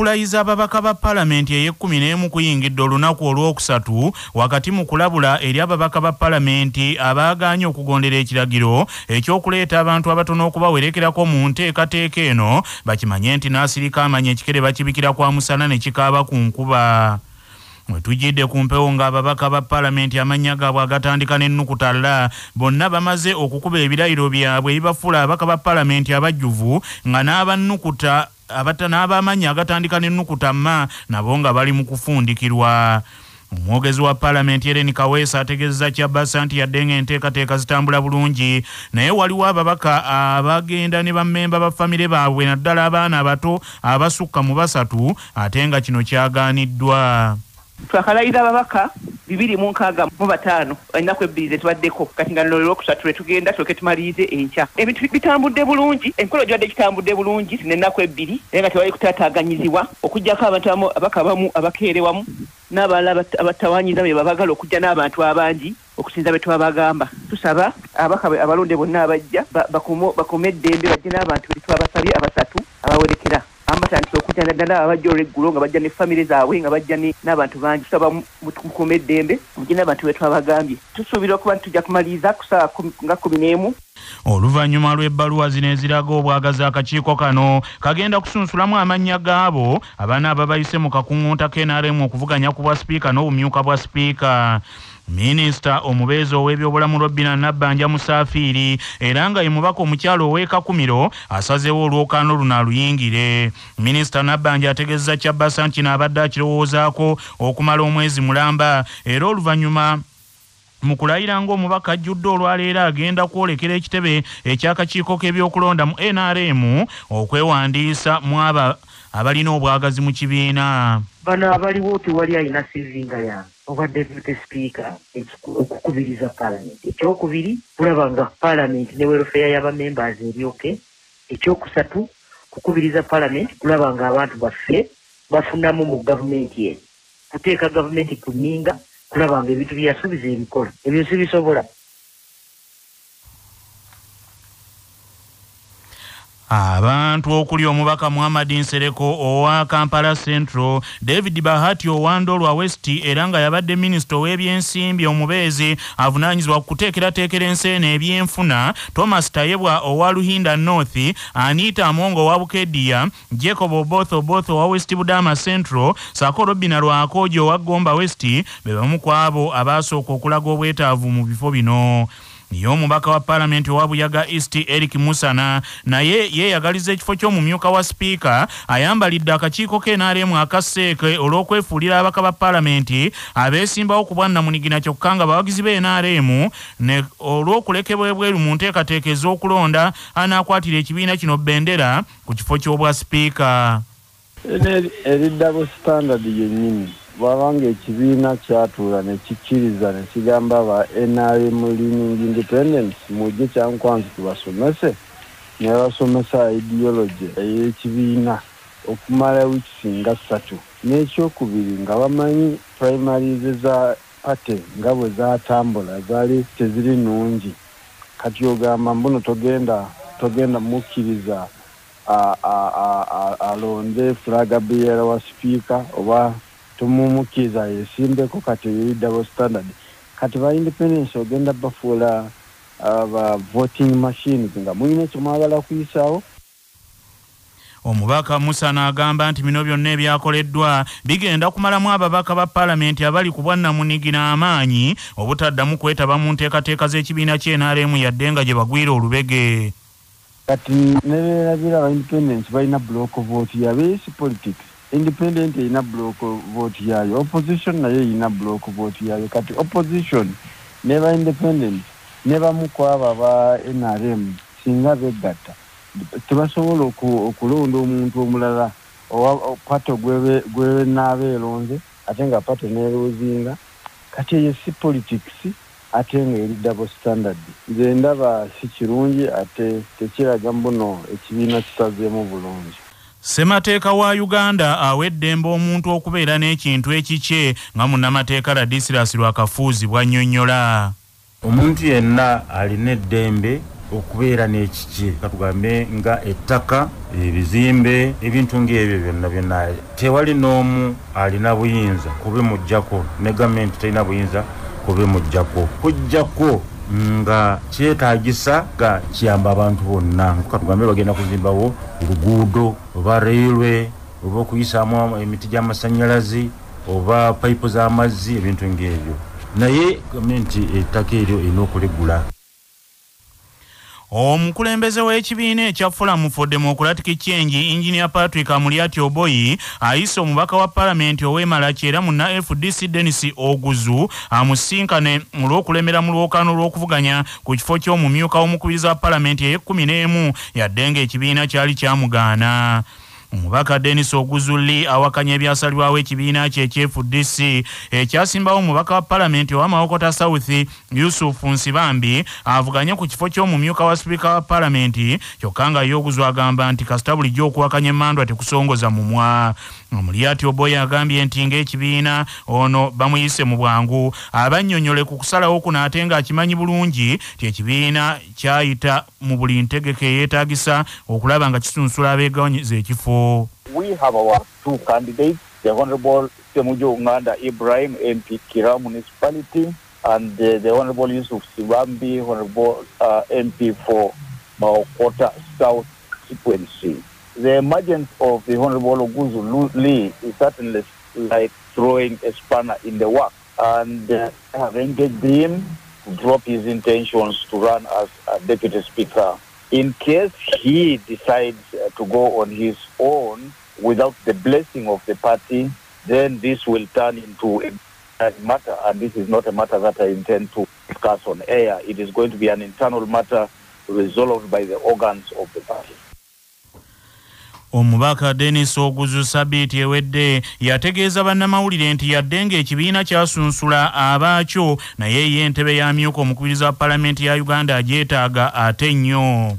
Okulayiza ababaka ba palamenti ey'e11 kuyingidde olunaku olwokusatu wakati mu kulabula eri ababaka ba palamenti abaagaanye okugondera ekiragiro ekyokuleeta abantu abatono okubawerekerako mu nteekateeka eno bakimanye nti n'asirika amanya ekikere bakibikira kwa musana ne kikaaba ku nkuba. Wetujjidde ku mpewo ng'ababaka ba palamenti amannya gaabwe agatandika n'ennukuta la bonna bamaze okukuba ebirayiro byabwe ebibafuula ababaka ba palamenti abajjuvu nga n'abannukuta n'abamannya agatandika n'ennukuta ma nabo nga bali mu kufundikirwa. Omwogezi wa palamenti Ellen Kaweesa ategeezezza Kyabassa nti yadde ng'enteekateeka zitambula bulungi naye waliwo ababaka abagenda ne bammemba ba famire baabwe naddala abaana abato abasukka mu 3 ate nga kino kyagaaniddwa. Twakalayiza ababaka 265 ennaku ebbiri ze tubaddeko kati nga luno olwokusatu lwe tugenda tulyoke tumalirize enkya. Ebintu bitambudde bulungi, emikolo gibadde gitambudde bulungi zino ennaku ebbiri naye nga tewali kutaataaganyizibwa okuggyako abantu abamu ababaka abamu abakeerewamu n'abalala abatawaanyiza be babaagala okujja n'abantu abangi okusinza be twabagamba. Tusaba ababaka abalonde bonna abajja bakuume eddembe bajje n'abantu be twabasabye abasatu abawerekera. Abamu batandise okujja naddala abajja olw'eggulo nga bajja ne famire zaabwe nga bajja n'abantu bangi. Tusaba mukuume eddembe mujje n'abantu be twabagambye. Tusuubira okuba nti tujja kumaliriza ku ssaawa nga 11. Oluvannyuma lw'ebbaluwa zino eziraga obwagazi akakiiko kano kagenda kusunsulamu amannya gaabo abanaaba bayise mu kakuŋŋunta k'NRM okuvuganya ku bwa sipiika n'obumyuka bwa sipiika. Minisita omubeezi ow'ebyobulamu Robina Nabbanja Musaafiiri era nga ye mubaka omukyala ow'e Kakumiro asazeewo olwokaano luno aluyingire. Minisita Nabbanja ategeezezza Kyabassa nti kino abadde akirowoozaako okumala omwezi mulamba era oluvannyuma mu kulayira ng'omubaka ajjudde olwaleero agenda kwolekera ekitebe eky'akakiiko k'ebyokulonda mu NRM okwewandiisa mu abo abalina obwagazi mu kibiina. Bano abaliwo tewali alina CV nga yange obwa deputy speaker okukubiriza palamenti. Ekyokubiri kulaba nga palamenti ne welfare y'abamembers eryoke. Ekyokusatu kukubiriza palamenti kulaba nga abantu baffe bafunamu mu gavumenti eno, kuteeka gavumenti ku nninga kulaba nga ebintu bye yasuubiza ebikola ebyo sibisobola. Abantu okuli omubaka Muhammad Nsereko owa Kampala Central, David Bahati owa Ndolwa West era nga yabadde minisita ow'ebyensimbi omubeezi avunaanyizibwa ku kuteekerateekera ensi eno ebyenfuna, Thomas Tayebwa owa Luhinda North, Anita Amongo owa Bukedia, Jacob Oboth Oboth owa West Budama Central, ssaako Robina Lwakojo owa Gomba West be bamu ku abo abaasooka okulaga obwetaavu mu bifo bino. Ye omubaka wa palamenti owa Buyaga East Eric Musana naye yeeyagaliza ekifo ky'omumyuka wa sipiika ayambalidde akakiiko k'NRM akasseeke olw'okwefuulira ababaka ba palamenti abeesimbawo ku bwannamunigina kyokka nga bawagizi ba NRM olw'okulekebwa ebweru mu nteekateeka ez'okulonda anaakwatira ekibiina kino bendera ku kifo ky'obwa sipiika. Eri double standard yennyini. Bw'abanga ekibiina kyatuula ne kikkiriza ne kigamba ba NRM leaning independence mujje Kyankwanzi tubasomese, ne basomesa ideology ey'ekibiina okumala wiiki nga 3. N'ekyokubiri nga bamanyi primaries za party nga bwe zaatambula zaali teziri nnungi. Kati ogamba mbuno togenda mukkiriza alonde flag bearer wa sipiika oba tumumukiza yesimbeko. Kati eri double standard. Kati ba independence ogenda bafuula ba voting machines nga mulina kye mwagala kuyisaawo. Omubaka Musana agamba nti bino byonna ebyakoleddwa bigenda kumalamu ababaka ba palamenti abali ku bwannamunigina amaanyi obutaddamu kwetaba mu nteekateeka z'ekibiina ky'NRM yadde nga gye bagwira olubege. Kati ne beerabira aba independence balina block vote yaabwe, si politics. Independent erina block vote yaayo, opposition nayo erina block vote yaayo. Kati opposition ne ba independent ne bamu ku abo aba NRM singa begatta tebasobola okulonda omuntu omulala owa party gwe naaba eronze ate nga party neeruuzinga. Kati eyo si politics ate nga eri double standard. Nze ndaba si kirungi ate tekiraga mbuno ekibiina kisazeemu bulungi. Ssemateeka wa Uganda awa eddembe omuntu okubeera n'ekintu ekikye nga munnamateeka Ladislas Lwakafuuzi bw'annyonnyola. Omuntu yenna alina eddembe okubeera n'ekiki, katugambe nga ettaka, ebizimbe, ebintu ng'ebyo byonna byonna. Tewali n'omu alina buyinza kubimuggyako, ne gavumenti terina buyinza kubimuggyako, kuggyako nga kyetaagisa nga kiyamba abantu bonna. Katugambe bagenda kuzimbawo oluguudo oba railway oba okuyisaamu emiti gy'amasannyalaze oba payipu z'amazzi, ebintu ng'ebyo, naye gavumenti ettaka eryo erina okuligula. Omukulembeze w'ekibiina ekya Forum for Democratic Change, Engineer Patrick Amuriat Oboi, ayise omubaka wa palamenti ow'e Malaki era munna FDC Denis Oguzu amusinkane olw'okulemera mu lwokaano lw'okuvuganya ku kifo ky'omumyuka w'omukubiriza wa palamenti ey'ekkumi n'emu, yadde ng'ekibiina kyali kyamugaana. Omubaka Denis Oguzu Lee awakanya ebyasalibwawo ekibiina kye ekya FDC ekyasimbawo omubaka wa palamenti owa Mawokota South, Yusufu Nsibambi, avuganye ku kifo ky'omumyuka wa sipiika wa palamenti, kyokka nga ye Oguzu agamba nti kasita bulijjo okuwakanya emmandwa tekusongoza mumwa. Amuriat Oboi agambye nti ng'ekibiina ono bamuyise mu bwangu abannyonnyole ku kusalawo kuno, ate ng'akimanyi bulungi ti ekibiina kyayita mu buli ntegeka eyeetaagisa okulaba nga kisunsula abeegawanyiza ekifo. We have our two candidates, the Honorable Ssemujju Nganda Ibrahim, MP Kira Municipality, and the Honorable Yusuf Nsibambi, Honorable MP for Mawokota South Constituency. The emergence of the Honorable Oguzu Lee is certainly like throwing a spanner in the work, and I have engaged him to drop his intentions to run as a deputy speaker. In case he decides to go on his own without the blessing of the party, then this will turn into a matter, and this is not a matter that I intend to discuss on air. It is going to be an internal matter resolved by the organs of the party. Omubaka Denis Oguzu sabiiti ewedde yategeeza bannamawulire nti yadde ng'ekibiina kyasunsula abaakyo, naye ye entebe y'amyuka omukubiriza wa palamenti ya Uganda agyetaaga ate nnyo.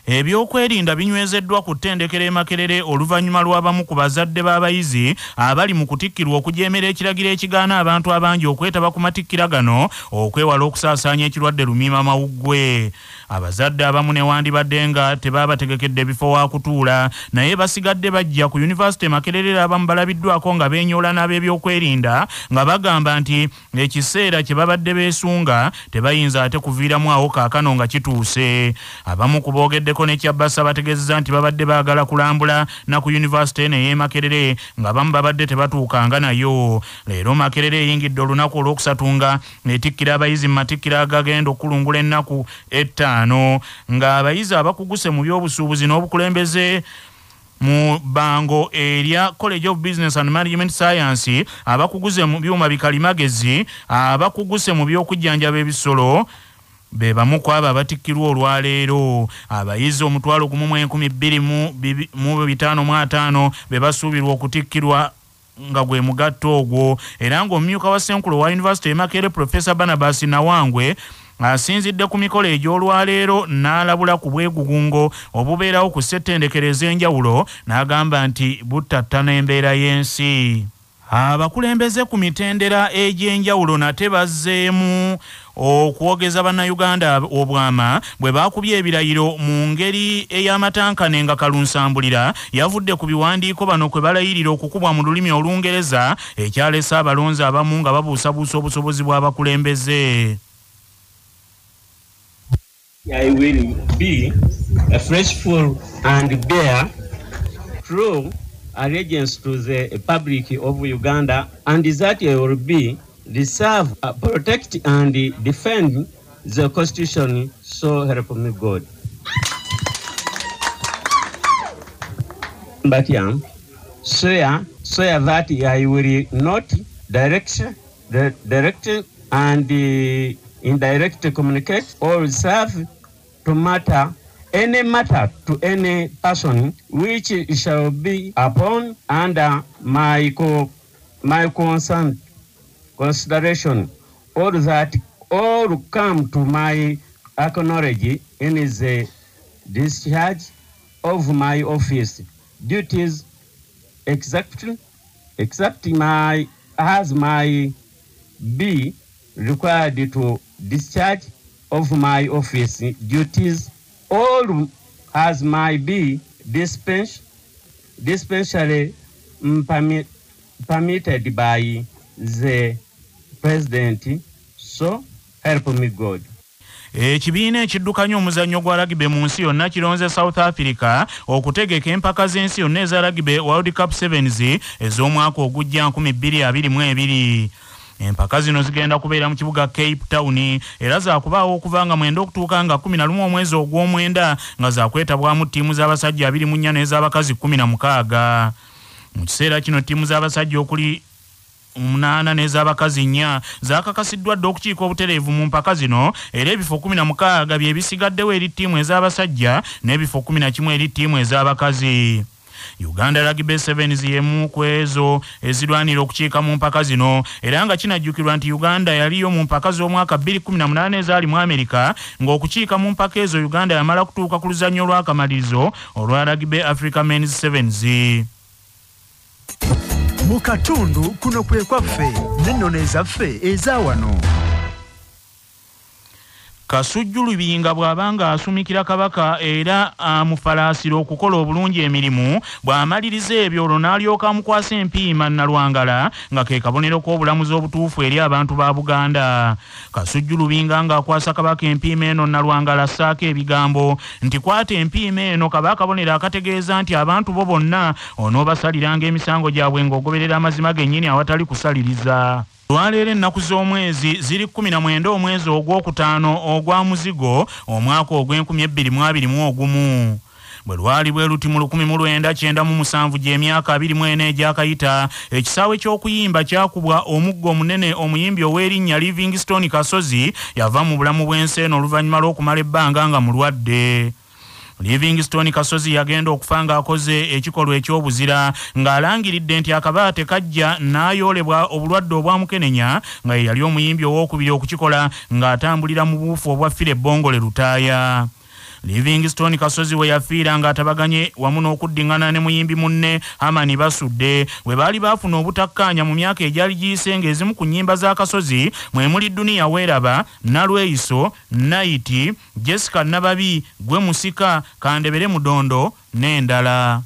Ebyokwerinda binywezeddwa ku ttendekero e Makerere oluvannyuma lw'abamu ku bazadde b'abayizi abali mu kutikkirwa okujeemera ekiragiro ekigaana abantu abangi okwetaba ku matikkira gano okwewala okusaasaanya ekirwadde lumiima mawuggwe. Abazadde abamu newandibadde nga tebaabategekedde ebifo wakutuula, naye basigadde bajja ku yunivasite Makerere. Abamu balabiddwako nga beenyoola n'ab'ebyokwerinda nga bagamba nti ekiseera kye babadde beesunga tebayinza ate kuviiramu awo kaakano nga kituuse. Abamu ku boogeddeko nekyabasa bategeezezza nti babadde baagala kulambula na ku yunivasite eno ey'e Makerere, nga bamu babadde tebatuukanga nayo. Leero Makerere eyingidde olunaku olwokusatu nga etikkira abayizi mu matikkira agagenda okulungula ennaku 5, ng'abayizi abakuguse mu by'obusuubuzi n'obukulembeze mu bango erya College of Business and Management Science, abakuguze mu byuma bikalimagezi, abakuguse mu by'okujjanjaba ebisolo be bamu ku abo abatikkirwa olwaleero. Abayizi 1,255 be basuubirwa okutikkirwa nga gwe mugatto ogwo, era ng'omumyuka wa ssenkulu wa yunivasite e Makerere, Profesa Barnabas Nawangwe, asinzidde ku mikolo egy'olwaleero n'alabula ku bwegugungo obubeerawo ku ssettendekero ez'enjawulo, n'agamba nti buttattana embeera y'ensi. Abakulembeze ku mitendera egy'enjawulo nate bazzeemu okwogeza Bannayuganda obwama bwe baakubye ebirayiro mu ngeri ey'amatankane, nga kalunsambulira yavudde ku biwandiiko bano kwe balayirira okukubwa mu lulimi Olungereza, ekyalesa abalonzi abamu nga babuusabuusa obusobozi bw'abakulembeze. I will be a faithful and bear true allegiance to the Republic of Uganda, and that I will be reserve, protect and defend the Constitution, so help me God. But yeah, swear that I will not direct and indirect communicate or serve to matter any matter to any person which shall be upon under my consent consideration, or that all come to my acknowledge in the discharge of my office duties, except my as may be required to discharge of my office duties all as may be dispensary permitted by the President, so help me God. Ekibiina ekiddukanya omuzannyo gwa rugby mu nsi yonna kironze South Africa okutegeka empaka z'ensi yonna eza Rugby World Cup Sevens ez'omwaka ogujja 2022. Empaka zino zigenda kubeera mu kibuga Cape Town era zaakubaawo okuva nga 9 okutuuka nga 11 omwezi ogw'omwenda nga zaakwetabwamu ttiimu z'abasajja 24 n'ez'abakazi 16. Mu kiseera kino ttiimu z'abasajja okuli 8 n'ez'abakazi 4 zaakakasiddwa dda okukiika obutereevu mu mpaka zino era ebifo 16 bye bisigaddewo eri ttiimu ez'abasajja n'ebifo 11 eri ttiimu ez'abakazi. Uganda Rugby Sevens y'emu ku ezo ezirwanira okukiika mu mpaka zino era nga kinajjukirwa nti Uganda yaliyo mu mpaka z'omwaka 2018 ezaali mu Amerika ng'okukiika mu mpaka ezo Uganda yamala kutuuka ku luzannya olw'akamalirizo olwa Rugby Africa Men's Sevens. Mu katundu kuno kwe kwaffe n'ennono ezaffe eza wano. Kasujju Lubinga bw'abanga asumikira Kabaka era amufalaasira okukola obulungi emirimu, bw'amaliriza ebyo olwo n'alyoka amukwasa empiima Nalwangala nga ke kabonero k'obulamuzi obutuufu eri abantu ba Buganda. Kasujju Lubinga ng'akwasa Kabaka empiima eno Nalwangala assaako ebigambo nti kwata empiima eno kaba akabonero akategeeza nti abantu bo bonna onoobasaliranga emisango gyabwe ng'ogoberera amazima gennyini awatali kusaliriza. Olwaleero ennaku z'omwezi ziri 19 omwezi ogwokutaano ogwa muzigo omwaka ogw'e2021. Bwe lwali bwe luti mu 1997 gy'emyaka 24 egyakayita, ekisaawe ky'okuyimba kyakubwa omuggo omunene omuyimbi ow'erinnya Livingstone Kasozi yava mu bulamu bw'ensi eno oluvannyuma lw'okumala ebbanga nga mulwadde. Livingstone Kasozi yagenda okufa ng'akoze ekikolwa eky'obuzira ng'alangiridde nti akabaate kajja n'ayoolebwa obulwadde obwamukenenya nga ye yali omuyimbi owookubiri okukikola ng'atambulira mu buufu obwa Philip Bongole Lutaaya. Livingstone Kasozi we yafiira ng'atabaganye wamu n'okuddiŋŋana ne muyimbi munne Hamani Basudde we baali baafuna obutakkaanya mu myaka egyali giyise ng'ezimu ku nnyimba za Kasozi mwe muli Duniya Weeraba, Nalweyiso, Naiti, Jessica Nababi, Gwe Musika, Kandebere Mudondo n'endala.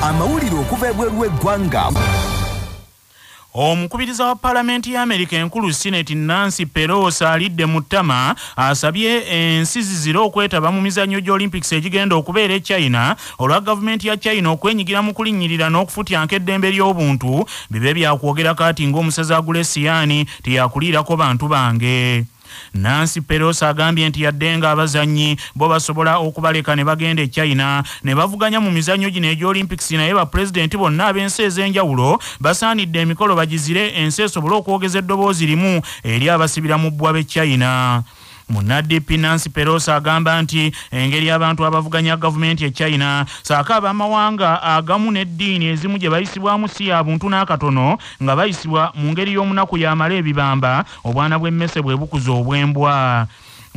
Amawulire okuva ebweru w'eggwanga. Omukubiriza wa Palamenti ya Amerika enkulu Senate Nancy Pelosi alidde mu ttama asabye ensi zizire okwetaba mu mizannyo gy'Olympics egigenda okubeera e China olwa gavumenti ya China okwenyigira mu kulinnyirira n'okufutyanka eddembe ly'obuntu bibe byakwogera kaati ng'omusazi agula esiyaani teyakuliirako bantu bange. Nancy Pelosi agambye nti yadde ng'abazannyi bo basobola okubaleka ne bagenda e China ne bavuganya mu mizannyo gino egy'Olympics, naye bapulezidenti bonna ab'ensi ez'enjawulo basaanidde emikolo bagizire ensi esobole okwogeza eddoboozi limu eri abasibira mu bbwa b'e China. Munnadp Nancy Pelosi agamba nti engeri abantu abavuganya gavumenti e China ssaako ab'amawanga agamu n'eddiini ezimu gye bayisibwamu si ya buntu n'akatono nga bayisibwa mu ngeri y'omunaku y'amala ebibamba obwana bw'emmese bwe bukuza obw'embwa.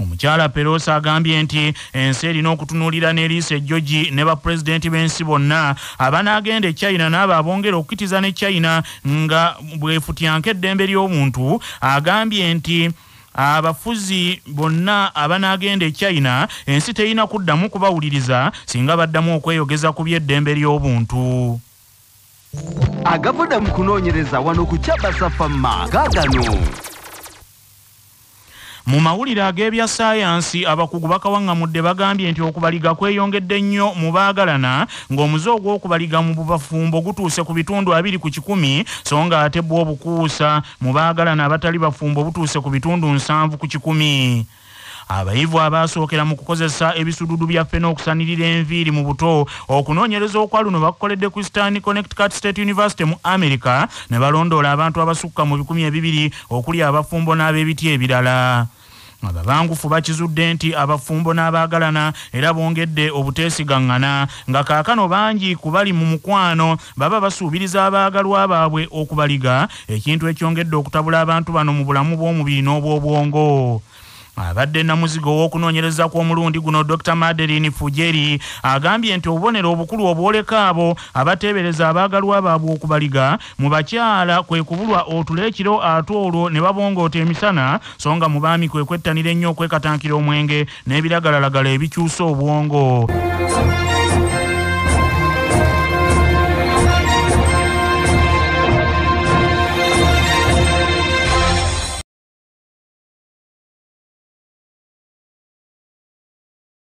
Omukyala Pelosi agambye nti ensi erina okutunuulira n'eriiso ejjogi ne bapulezidenti b'ensi bonna abanaagenda e China n'abo abongera okukitiza ne China nga bwefutyanka eddembe ly'obuntu. Agambye nti abafuzi bonna abanaagenda e China ensi terina kuddamu kubawuliriza singa baddamu okweyogeza ku by'eddembe ly'obuntu. Agavudde mu kunoonyereza wano ku Kyabasa Fama gaagano. Mu mawulire ag'ebya ssaayansi, abakugu bakawaŋŋamudde bagambye nti okubaliga kweyongedde nnyo mu baagalana ng'omuze ogw'okubaliga mu bafumbo gutuuse ku bitundu 2 ku 100, so ng'ate bwo obukuusa mu baagalana abatali bafumbo butuuse ku bitundu 7 ku 100. Abayivu abaasookera mu kukozesa ebisududu byaffe n'okusanirira enviiri mu buto okunoonyereza okwa luno bakukoledde ku Eastern Connecticut State University mu America ne balondoola abantu abasukka mu 2,000 okuli abafumbo n'ab'ebiti ebirala. Ababangufu bakizudde nti abafumbo n'abaagalana era bongedde obuteesigaŋŋana nga kaakano bangi ku bali mu mukwano baba basuubiriza abaagalwa baabwe okubaliga, ekintu ekyongedde okutabula abantu bano mu bulamu bw'omubiri n'obw'obwongo. Abadde namuzigo ow'okunoonyereza kw'omulundi guno, Dr Madeline Fujeri, agambye nti obubonero obukulu obwoleka abo abateebereza abaagalwa baabwe okubaliga mu bakyala kwe kubulwa otulo ekiro, ate olwo ne babongoota emisana, so nga mu baami kwe kwettanira ennyo okwekatankira omwenge n'ebiragalalagala ebikyusa obwongo.